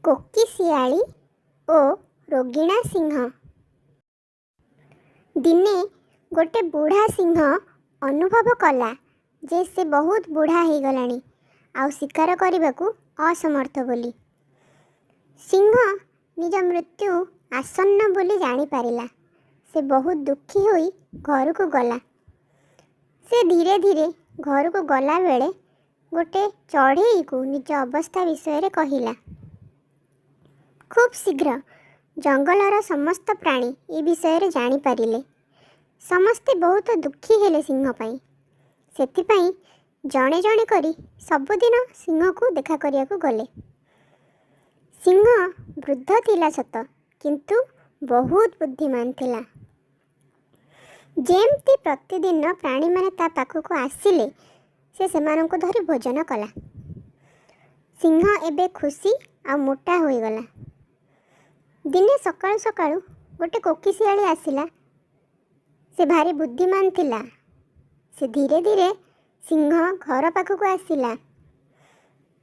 କୋକିଶିଆଳି ଓ ରୋଗିଣା ସିଂହ। ଦିନେ ଗୋଟେ ବୁଢ଼ା ସିଂହ ଅନୁଭବ କଲା ଯେ ସେ ବହୁତ ବୁଢ଼ା ହେଇଗଲାଣି ଆଉ ଶିକାର କରିବାକୁ ଅସମର୍ଥ ବୋଲି। ସିଂହ ନିଜ ମୃତ୍ୟୁ ଆସନ୍ନ ବୋଲି ଜାଣିପାରିଲା। ସେ ବହୁତ ଦୁଃଖୀ ହୋଇ ଘରକୁ ଗଲା। ସେ ଧୀରେ ଧୀରେ ଘରକୁ ଗଲାବେଳେ ଗୋଟେ ଚଢ଼େଇକୁ ନିଜ ଅବସ୍ଥା ବିଷୟରେ କହିଲା। ଖୁବ୍ ଶୀଘ୍ର ଜଙ୍ଗଲର ସମସ୍ତ ପ୍ରାଣୀ ଏ ବିଷୟରେ ଜାଣିପାରିଲେ। ସମସ୍ତେ ବହୁତ ଦୁଃଖୀ ହେଲେ ସିଂହ ପାଇଁ। ସେଥିପାଇଁ ଜଣେ ଜଣେ କରି ସବୁଦିନ ସିଂହକୁ ଦେଖା କରିବାକୁ ଗଲେ। ସିଂହ ବୃଦ୍ଧ ଥିଲା ସତ, କିନ୍ତୁ ବହୁତ ବୁଦ୍ଧିମାନ ଥିଲା। ଯେମିତି ପ୍ରତିଦିନ ପ୍ରାଣୀମାନେ ତା ପାଖକୁ ଆସିଲେ, ସେ ସେମାନଙ୍କୁ ଧରି ଭୋଜନ କଲା। ସିଂହ ଏବେ ଖୁସି ଆଉ ମୋଟା ହୋଇଗଲା। ଦିନେ ସକାଳୁ ସକାଳୁ ଗୋଟେ କୋକିଶିଆଳି ଆସିଲା। ସେ ଭାରି ବୁଦ୍ଧିମାନ ଥିଲା। ସେ ଧୀରେ ଧୀରେ ସିଂହ ଘର ପାଖକୁ ଆସିଲା।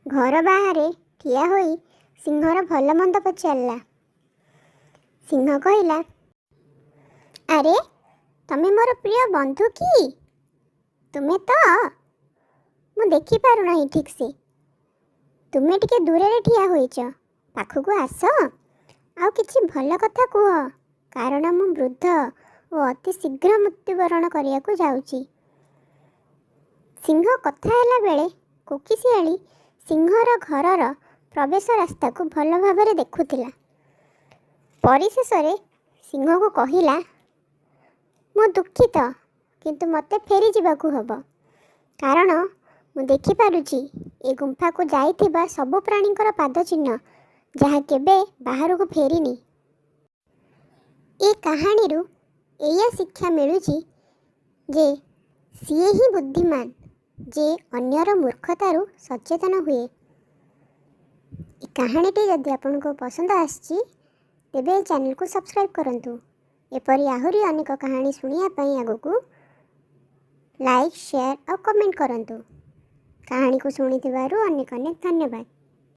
ଘର ବାହାରେ ଠିଆ ହୋଇ ସିଂହର ଭଲ ମନ୍ଦ ପଚାରିଲା। ସିଂହ କହିଲା, "ଆରେ, ତମେ ମୋର ପ୍ରିୟ ବନ୍ଧୁ କି? ତୁମେ ତ? ମୁଁ ଦେଖିପାରୁନାହିଁ ଠିକ୍ସେ। ତୁମେ ଟିକେ ଦୂରରେ ଠିଆ ହୋଇଛ। ପାଖକୁ ଆସ ଆଉ କିଛି ଭଲ କଥା କୁହ, କାରଣ ମୁଁ ବୃଦ୍ଧ ଓ ଅତି ଶୀଘ୍ର ମୃତ୍ୟୁବରଣ କରିବାକୁ ଯାଉଛି।" ସିଂହ କଥା ହେଲା ବେଳେ କୋକିଶିଆଳି ସିଂହର ଘରର ପ୍ରବେଶ ରାସ୍ତାକୁ ଭଲ ଭାବରେ ଦେଖୁଥିଲା। ପରିଶେଷରେ ସିଂହକୁ କହିଲା, "ମୁଁ ଦୁଃଖିତ, କିନ୍ତୁ ମୋତେ ଫେରିଯିବାକୁ ହେବ, କାରଣ ମୁଁ ଦେଖିପାରୁଛି ଏ ଗୁମ୍ଫାକୁ ଯାଇଥିବା ସବୁ ପ୍ରାଣୀଙ୍କର ପାଦଚିହ୍ନ, ଯାହା କେବେ ବାହାରକୁ ଫେରିନି।" ଏ କାହାଣୀରୁ ଏଇଆ ଶିକ୍ଷା ମିଳୁଛି ଯେ ସିଏ ହିଁ ବୁଦ୍ଧିମାନ, ଯେ ଅନ୍ୟର ମୂର୍ଖତାରୁ ସଚେତନ ହୁଏ। ଏ କାହାଣୀଟି ଯଦି ଆପଣଙ୍କୁ ପସନ୍ଦ ଆସିଛି, ତେବେ ଏ ଚ୍ୟାନେଲକୁ ସବସ୍କ୍ରାଇବ୍ କରନ୍ତୁ। ଏପରି ଆହୁରି ଅନେକ କାହାଣୀ ଶୁଣିବା ପାଇଁ ଆଗକୁ ଲାଇକ୍, ସେୟାର ଆଉ କମେଣ୍ଟ କରନ୍ତୁ। କାହାଣୀକୁ ଶୁଣିଥିବାରୁ ଅନେକ ଅନେକ ଧନ୍ୟବାଦ।